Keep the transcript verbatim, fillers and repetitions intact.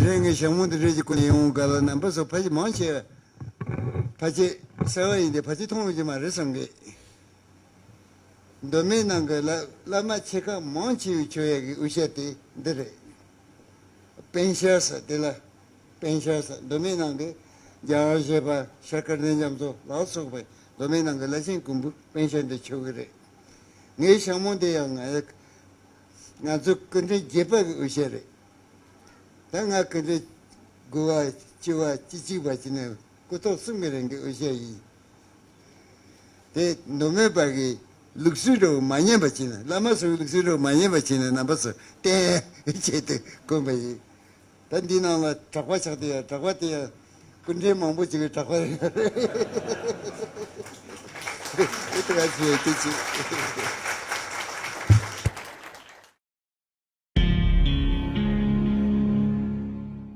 རེད། ངས་ཞྭ་མོ་འདི་རེད་ཀྱི་ཀུན་ནས་ཡོང་ག་ལ་རྣམ་པ་ཚོ་ཕ་གི་མང་ཆེ་བ་ཕ་གི་གསར་བ་ཡིན་ཏེ་ཕ་གི་མཐོང་ཡོད་ཀྱི་མ་རེད་བསམ་གི། མདོ་སྨད་ནང་གི་བླ་བླ་མ་ཆེ་ཁག་མང་ཆེ་བའི་ཆོས་ཡ་གི་དབུ་ཞྭ་དེ་འདི་རེད། པཎ་ཞྭ་ཟེར་དེ་ལ། པཎ་ཞྭ་ཟེར། མདོ་སྨད་ནང་གི་རྒྱལ་བ་བཞི་པ་ཤར་དཀར་ནས་རྒྱ་མཚོ་ལ་སོགས་པའི་མདོ་སྨད་ནང་གི་བླ་ཆེན་ཀུན་པོ་པཎ་ཞྭ་འདི་མཆོད་གི་རེད། ངའི་ཞྭ་མོ་འདི་ཡང་ང་ང་ཚོ་སྐུ་ཕྲེང་བརྒྱད་པ་གི་དབུ་ཞྭ་རེད། ད་ང་སྐུ་ཕྲེང་དགུ་པ་བཅུ་པ་བཅུ་གཅིག་པ་བྱས་ནས་སྐུ་ཐོག་གསུམ་གི་རིང་གི་དབུ་ཞྭ་ཡིན། དེ་མདོ་སྨད་པ་གི་ལུགས་སྲོལ་འདྲ་བོ་མ་ཉམས་པ་བྱས་ན། བླ་མ་ཚོའི་ལུགས་སྲོལ་འདྲ་བོ་མ་ཉམས་པ་བྱས་ན་རྣམ་པ་ཚོ་བསྟན་བྱས་ཏེ་བསྐོན་པ་ཡིན། ད་འདི་ནང་ལ་གྲགས་པ་ཆགས་དེ་ཡང་། གྲགས་པ་དེ་ཡང་སྐུ་ཕྲེང་མང་པོ་ཅིག་གི་གྲགས་པ་རེད། ཨེ་ཏི་ག་ཚོད་དེ་ཅི།